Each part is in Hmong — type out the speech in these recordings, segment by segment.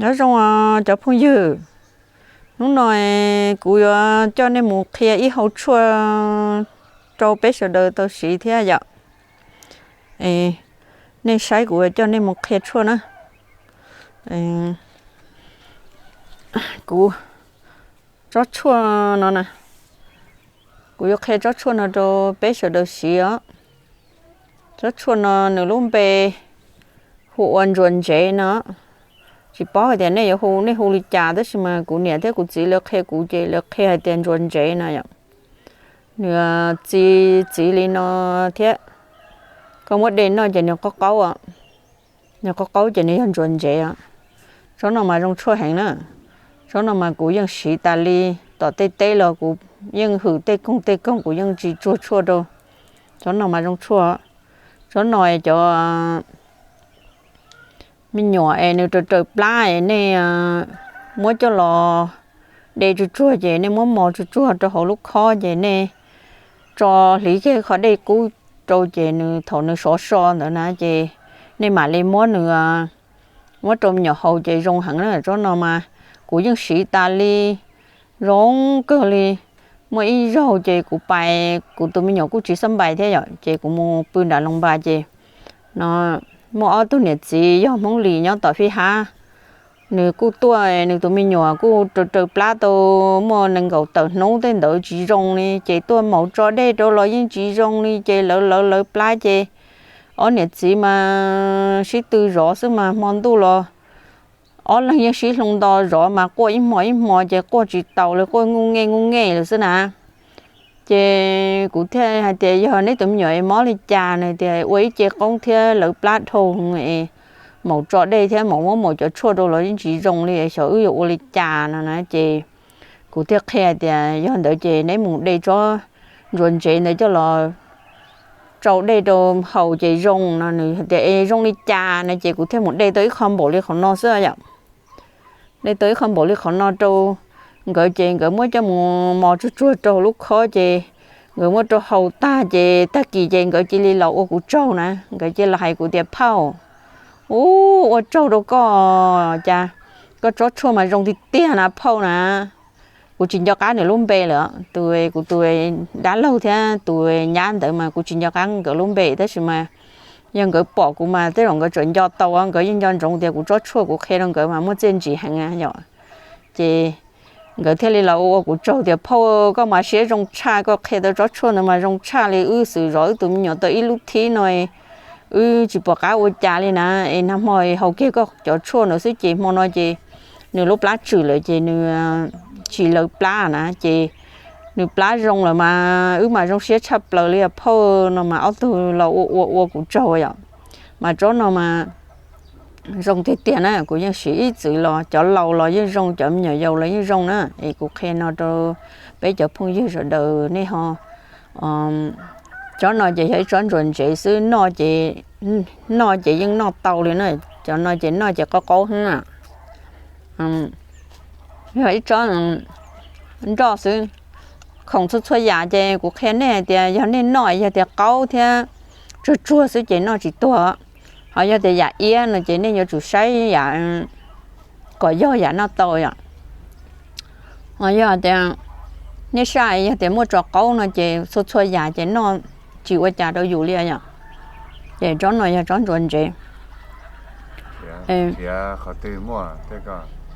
Nyob zoo cov phooj ywg, hnub no kuv yuav coj nej mus qhia ib hau tshuaj rau peb sawv daws tau siv thiab yom. Nej saib kuv yuav coj nej mus qhia tshuaj na. Kuv, tsob tshuaj no na, kuv yuav qhia tsob tshuaj no rau peb sawv daws siv os. Tsob tshuaj no nws lub npe hu ua ntsuas ntsev no. Tsis paub hais tias nej yuav hu, nej hu li cas, tab sis mas kuv niam thiab kuv txiv lawv qhia kuv ces lawv qhia hais tias ntsuas ntsev no yom. Nws txi txiv li no thiab, koj muab de noj ces nws qaub qaub, nws qaub qaub ces nws yog ntsuas ntsev. Tsob no mas zoo tshuaj heev na. Tsob no mas kuv yeej siv tas li, tom tej teb los kuv yeej hwm tej koog tej koog, kuv yeej tsis tsuag tshuaj rau. Tsob no mas zoo tshuaj. Tsob no cov me nyuam es nws raws raws plab es nej muab coj los de tsuag tsuag ces nej muab mos tsuag tsuag rau hauv lub khob ces nej tso hliv kiag qhov dej qub rau ces nws thaum nws sov so ntawd na ces nej mam li muab nws, muab rau me nyuam haus ces zoo heev na. Tsob no mas kuv yeej siv tas li, zoo kawg li. Muaj ib zaug ces kuv pais, kuv tus me nyuam kuj tsis xab npais thiab yom, ces kuv mus pw nram Loos Npas ces no muaj ob tug niam txiv yog Hmoob Lis nyob tom Fij Hab, nws kuj tuaj, nws tus me nyuam kuj raws raws plab tau muaj nees nkaum tawm hnub tej ntawd tsis zoo li ces tuaj maus tso dej rau los yeej tsis zoo li ces lawv lawv lawv plab ces ob niam txiv mas sib tw zov xwb mas hmo ntuj los ob leeg yeej sib hloov nto zov mas quaj ib hmo ib hmo ces quaj tsis taus li, quaj nkuj nge nkuj nge lawm xwb na. Ces kuv thiaj hais tias yog neb tus me nyuam es mob li cas no tias ua ib ce qoob thiab lawv plab dhau es maum tso dej thiab maum muab maum cov tshuaj rau los yeej tsis zoo li, xyov wb yuav ua li cas no na. Ces kuv thiaj qhia tias yog ntawd ces neb mus de tsob ntsuas ntsev ntawd coj los tsau dej rau haus ces zoo no. Nws tias es zoo li cas no ces kuv thiaj mus de tau ib qho npaum li qhov no xwb yom. De tau ib qho npaum li qhov no rau nkawd ces nkawd muab coj mus mos tsuag tsuag rau lub khob ces nkawd muab rau haus tag ces tag kis ces nkawd cia li los ua kuv tsaug na. Nkawd cia li los hais kuv tias phauj, ub, ua tsaug rau koj, cas koj tsob tshuaj mas zoo tiag tiag na phauj na. Kuv tsis nco qab nws lub npe lawm, tus, kuv tus dab laug thiab tus nyab ntawd mas kuv tsis nco qab nkawd lub npe tab sis mas yog nkawd pom kuv mas tej zaum nkawd tseem nco tau, nkawd yeej nco ntsoov tias kuv tsob tshuaj kuv qhia rau nkawd mas muaj txiaj ntsig heev yom. Ces nkawd thiaj li los ua kuv tsaug tias phauj, koj mas siab zoo tshaj, koj qhia tau tsob tshuaj ntawd mas zoo tshaj li, wb xwm zov wb tus me nyuam tau ib lub thib no wb tsis pom qab ua cas li na, es nag hmo haus kiag koj cov tshuaj ntawd xwb ces hmo no ces nws lub plab tswm lawm ces nws tsis lawv plab na ces nws plab zoo lawm mas wb mas zoo siab tshaj plaws li phauj no mas ob tug los ua ua ua kuv tsaug yom. Mas tsob no mas zoo tiag tiag na, kuv yeej siv ib txwm los, cov laus los yeej zoo, cov me nyuam yaus los yeej zoo na. Es kuv qhia no rau peb cov phooj ywg sawv daws nej ho, tsob no ces yog ib tsob ntsuas ntsev xwb, noj ces, noj ces yeej noj tau li na. Cov no ces noj ces qaub qaub heev na. Yog ib tsob nroj xwb, khoom txhua txhua yam ces kuv qhia nej hais tias yog nej noj yog tias qaub thiab tsuag tsuag xwb ces noj tsis tuag. Ho yog tias yam iab no ces nej yuav tsum saib yam kom yog yam noj tau yom. Ho yog tias nej saj yog tias muaj tso qaub no ces txhua txhua yam ces noj tsis ua cas rau yus li yom. Ces tsob no yog tsob ntsuas ntsev.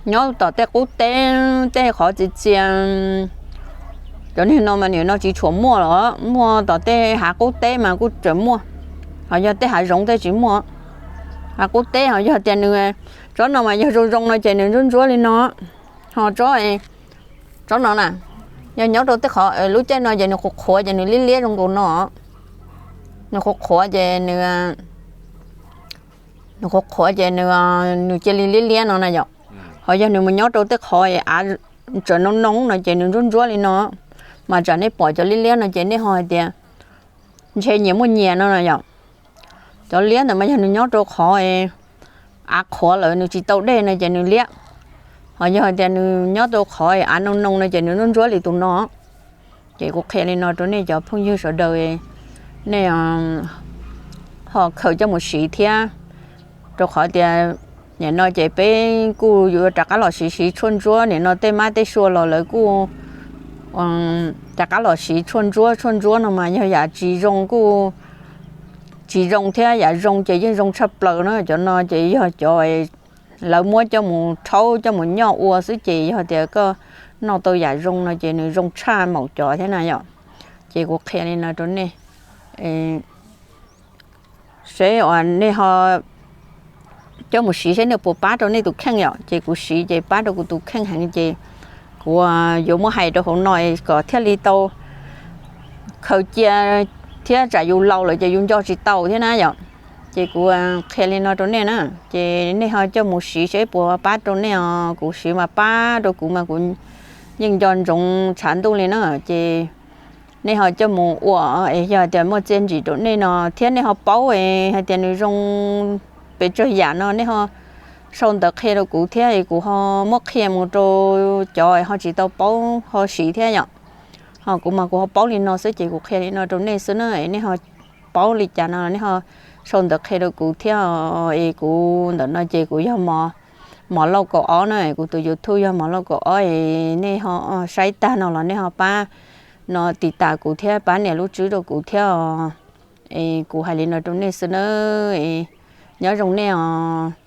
Nyob tom tej qub teb, tej qhov txias txias, cov niag no mas nim no tsis tshua muaj lawm, muaj tom tej hav qub teb mas kuj tseem muaj. Ho yog tej hav zoov tej tsis muaj. Hav qub teb ho yog tias nws, tsob no mas yog zoo zoo no ces nws ntsuab ntsuab li no. Ho tsob, tsob no na, yog nyob rau tej qhov lub caij no ces nws qhuav qhuav ces nws liab liab zoo nkaus no. Nws qhuav qhuav ces nws, nws qhuav qhuav ces nws, nws cia li liab liab no na yom. Ho yog nws mus nyob rau tej qhov av tseem noo noo no ces nws ntsuab ntsuab li no. Mas tsam nej pom cov liab liab no ces nej ho hais tias ntshe nyias muaj nyias no na yom. Cov liab ntawd mas yog nws nyob rau qhov av qhuav lawm nws tsis tau dej no ces nws liab. Ho yog hais tias nws nyob rau qhov av noo noo no ces nws ntsuab ntsuab li tus no. Ces kuv qhia li no rau nej cov phooj ywg sawv daws, nej ho khaws coj mus siv thiab, rau qhov tias Nim no ces peb kuj yuav rov qab los siv siv tshuaj ntsuab. Nim no tej mab tej sua los lawv kuj rov qab los siv tshuaj ntsuab. Tshuaj ntsuab no mas yog yam tsis zoo, kuj tsis zoo thiab, yam zoo ces yeej zoo tshaj plaws na. Cov no ces yog cov lawv muab coj mus rhaub coj mus nyoj ua xwb, ces yog tias koj noj tau yam zoo no ces nws zoo tshaj maum cov thiab na yom. Ces kuv qhia li no rau nej, seb uas nej ho coj mus siv seb nej puas pab rau nej tus kheej yom. Ces kuv siv ces pab rau kuv tus kheej heev, ces kuv yuav muab hais rau hauv no kom thiaj li tau khaws cia thiab tsam yus laus lawm ces yus nco tsis tau thiab na yom. Ces kuv qhia li no rau nej na, ces nej ho coj mus siv seb puas pab rau nej os. Kuv siv mas pab rau kuv mas kuv yeej nco ntsoov tshav ntuj li na. Ces nej ho coj mus ua es yog tias muaj txiaj ntsig rau nej no thiab nej ho paub hais tias nws zoo pes tsawg yam no, nej ho sau ntawv qhia rau kuv thiab es kuv ho muab qhia mus rau cov ho tsis tau paub ho siv thiab yom. Ho kuv mas kuv ho paub li no xwb ces kuv qhia li no rau nej xwb na, es nej ho paub li cas no nej ho sau ntawv qhia rau kuv thiab. Es kuv ntawm no ces kuv yog Mos Lauj kaum ob na, kuv tus YouTube yog Mos Lauj kaum ob, es nej ho saib tag no los nej ho pab no tiv tas kuv thiab pab nias lub tswb rau kuv thiab os. Es kuv hais li no rau nej xwb na, nyob zoo nej os.